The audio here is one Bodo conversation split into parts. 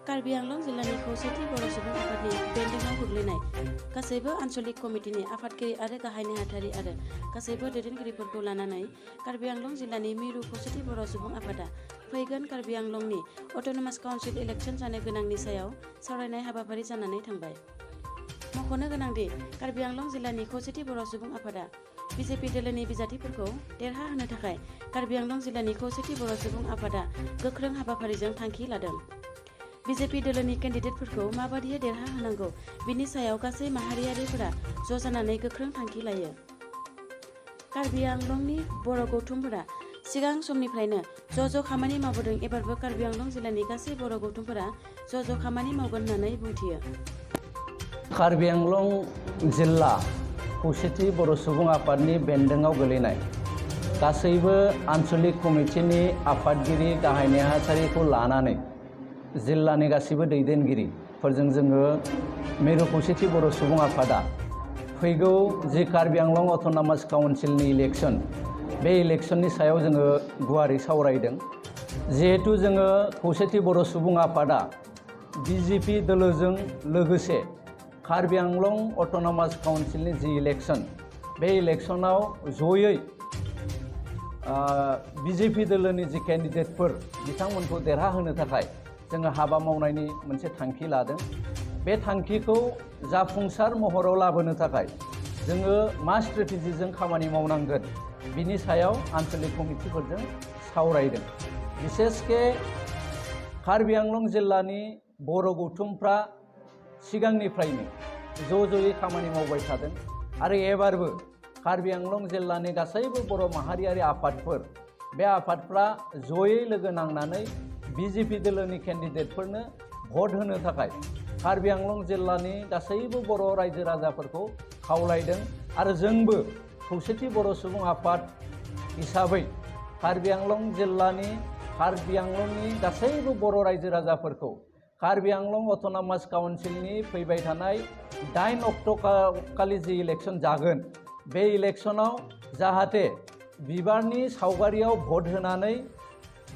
कार्बि आंलं जिल्लानि खौसेथि बर' सुबुं आफादनि बेन्दोंआव गोग्लैनाय गासैबो आन्चलिक कमिटिनि आफादगिरि आरो गाहाय नेहाथारि आरो गासैबो दैदेनगिरिफोरखौ लानानै कार्बि आंलं जिल्लानि मिरु खौसेथि बर' सुबुं आफादा फैगोन कार्बि आंलंनि अट'नमास काउन्सिल इलेक्सन जानो गोनांनि सायाव सावरायनाय हाबाफारि जानानै थांबाय। मख'नो गोनांदि कार्बि आंलं जिल्लानि खौसेथि बर' सुबुं आफादा बिजेपि दोलोनि बिजाथिफोरखौ देरहाहोनो थाखाय कार्बि आंलं जिल्लानि खौसेथि बर' सुबुं आफादा गोख्रों हाबाफारिजों थांखि लादों। बिजेपि दोलोनि केन्डिडेटफोरखौ माबादियै देरहाहोनांगौ बिनि सायाव गासै माहारियारिफोरा ज' जानानै गोख्रों थांखि लायो। कार्बि आंलंनि बर' गौथुमफोरा सिगां समनिफ्रायनो ज' खामानि मावबोदों। एबारबो कार्बि आंलं जिल्लानि गासै बर' गौथुमफोरा ज' खामानि मावगोन होननानै बुंथियो। कार्बि आंलं जिल्ला खौसेथि बर' सुबुं आफादनि बेन्दोंआव गोलैनाय गासैबो आन्चलिक कमिटिनि आफादगिरि गाहाय नेहाथारिखौ लानानै जिल्लानि गासैबो दैदेनगिरिफोरजों जोङो मिरु खौसेथि बर' सुबुं आफादा फैगौ जि कार्बि आंलं अट'नमास काउन्सिलनि इलेक्सन बे इलेक्सननि सायाव जोङो गुवारै सावरायदों। जिहेतु जोङो खौसेथि बर' सुबुं आफादा बिजेपि दोलोजों लोगोसे कार्बि आंलं अट'नमास काउन्सिलनि जि इलेक्सन बे इलेक्सनाव जयै बिजेपि दोलोनि जि केन्डिडेटफोर बिथांमोनखौ देरहाहोनो थाखाय जोङो हाबा मावनायनि मोनसे थांखि लादों। बे थांखिखौ जाफुंसार महराव लाबोनो थाखाय जोङो मा स्ट्रेटेजिजों खामानि मावनांगोन बिनि सायाव आन्चलिक कमिटिफोरजों सावरायदों। बिसेसके कार्बि आंलं जिल्लानि बर' गौथुमफ्रा सिगांनिफ्रायनो ज'यै खामानि मावबाय थादों आरो एबारबो कार्बि आंलं जिल्लानि गासैबो बर' माहारियारि आफादफोर बे आफादफ्रा ज'यै लोगो नांनानै बिजेपि दोलोनि केन्डिडेटफोरनो भट होनो थाखाय कार्बि आंलं जिल्लानि गासैबो बर' रायजो राजाफोरखौ खावलायदों आरो जोंबो खौसेथि बर' सुबुं आफाद हिसाबै कार्बि आंलं जिल्लानि कार्बि आंलंनि गासैबो बर' रायजो राजाफोरखौ कार्बि आंलं अट'नमास काउन्सिलनि फैबाय थानाय 8 अक्ट' खालि जि इलेक्सन जागोन बे इलेक्सनाव जाहाथे बिबारनि सावगारियाव भट होनानै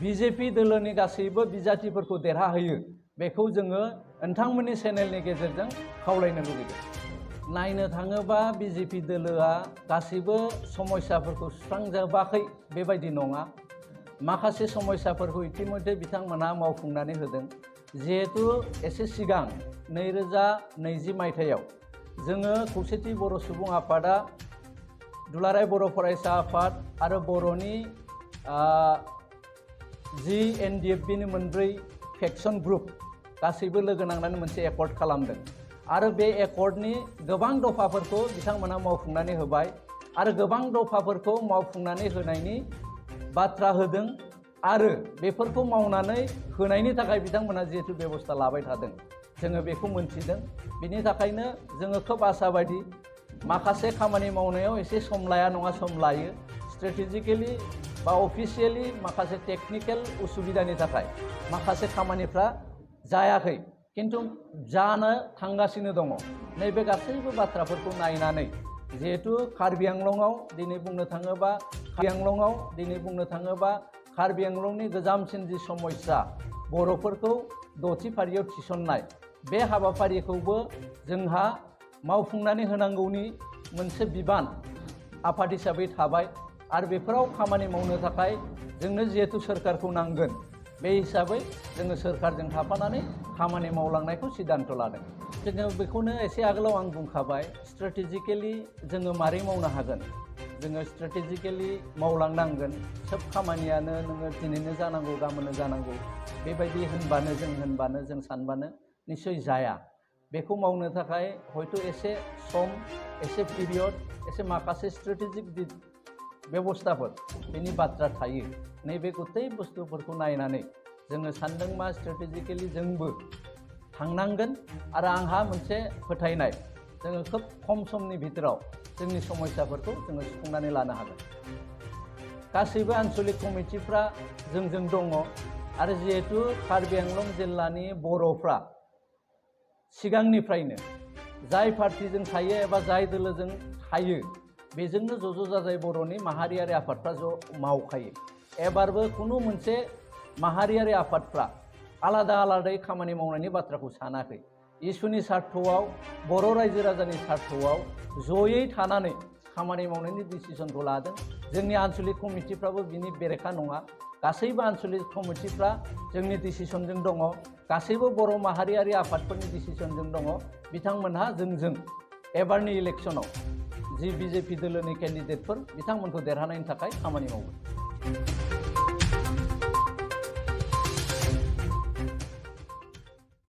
बिजेपि दोलोनि गासैबो बिजाथिफोरखौ देरहाहोयो बेखौ जोङो नोंथांमोननि चेनेलनि गेजेरजों खावलायनो लुबैदों। नायनो थाङोबा बिजेपि दोलोआ गासैबो समस्याफोरखौ सुस्रांजोबाखै बेबायदि नङा। माखासे समस्याफोरखौ इतिमध्य बिथांमोनहा मावफुंनानै होदों। जिहेतु एसे सिगां 2020 मायथाइयाव जोङो खौसेथि बर' सुबुं आफादा दुलाराय बर' फरायसा आफाद आरो बर'नि जि NDFBनि मोनब्रै फेक्सन ग्रुप गासैबो लोगो नांनानै मोनसे एकर्ड खालामदों आरो बे एकर्डनि गोबां दफाफोरखौ बिथांमोना मावफुंनानै होबाय आरो गोबां दफाफोरखौ मावफुंनानै होनायनि बाथ्रा होदों आरो बेफोरखौ मावनानै होनायनि थाखाय बिथांमोना जिहेतु बेबस्था लाबाय थादों जोङो बेखौ मोनथिदों। बिनि थाखायनो जोङो खोब आसाबादि माखासे खामानि मावनायाव एसे सम लाया नङा सम लायो। स्ट्रेटेजिकेलि बा अफिसियेलि माखासे टेकनिकेल उसुबिदानि थाखाय माखासे खामानिफ्रा जायाखै किन्तु जानो थांगासिनो दङ। नैबे गासैबो बाथ्राफोरखौ नायनानै जिहेतु कार्बि आंलंआव दिनै बुंनो थाङोबा कार्बि आंलंनि गोजामसिन जि समस्या बर'फोरखौ दथि फारियाव थिसननाय बे हाबाफारिखौबो जोंहा मावफुंनानै होनांगौनि मोनसे बिबान आफाद हिसाबै थाबाय आरो बेफोराव खामानि मावनो थाखाय जोंनो जिहेतु सोरखारखौ नांगोन बे हिसाबै जोङो सोरखारजों थाफानानै खामानि मावलांनायखौ सिद्धान्त लादों। जोङो बेखौनो एसे आगोलाव आं बुंखाबाय स्ट्रेटेजिकेलि जोङो मारै मावनो हागोन। जोङो स्ट्रेटेजिकेलि मावलांनांगोन। सोब खामानियानो नोङो दिनैनो जानांगौ गाबोननो जानांगौ बेबायदि होनबानो जों सानबानो निस्सय जाया। बेखौ मावनो थाखाय हयथ' एसे सम एसे पिरियड एसे माखासे स्ट्रेटेजिक बेबस्थाफोर बेनि बाथ्रा थायो। नैबे गथै बुस्थुफोरखौ नायनानै जोङो सानदों मा स्ट्रेटेजिकेलि जोंबो थांनांगोन आरो आंहा मोनसे फोथायनाय जोङो खोब खम समनि भितराव जोंनि समस्याफोरखौ जोङो सुफुंनानै लानो हागोन। गासैबो आन्चलिक कमिटिफ्रा जोंजों दङ आरो जिहेतु कार्बि आंलं जिल्लानि बर'फ्रा सिगांनिफ्रायनो जाय पार्टिजों थायो एबा जाय दोलोजों थायो बेजोंनो ज' जाजाय बर'नि माहारियारि आफादफ्रा ज' मावखायो। एबारबो खुनु मोनसे माहारियारि आफादफ्रा आलादा आलादायै खामानि मावनायनि बाथ्राखौ सानाखै। इसुनि सार्थआव, बर' रायजो राजानि सार्थआव जयै थानानै खामानि मावनायनि डिसिसनखौ लादों। जोंनि आन्चलिक कमिटिफ्राबो बिनि बेरेखा नङा। गासैबो आन्चलिक कमिटिफ्रा जोंनि डिसिसनजों दङ। गासैबो बर' माहारियारि आफादफोरनि डिसिसनजों दङ। बिथांमोनहा जोंजों एबारनि इलेक्सनाव जि बिजेपि दोलोनि केन्डिडेटफोर बिथांमोनखौ देरहानायनि थाखाय खामानि मावगोन।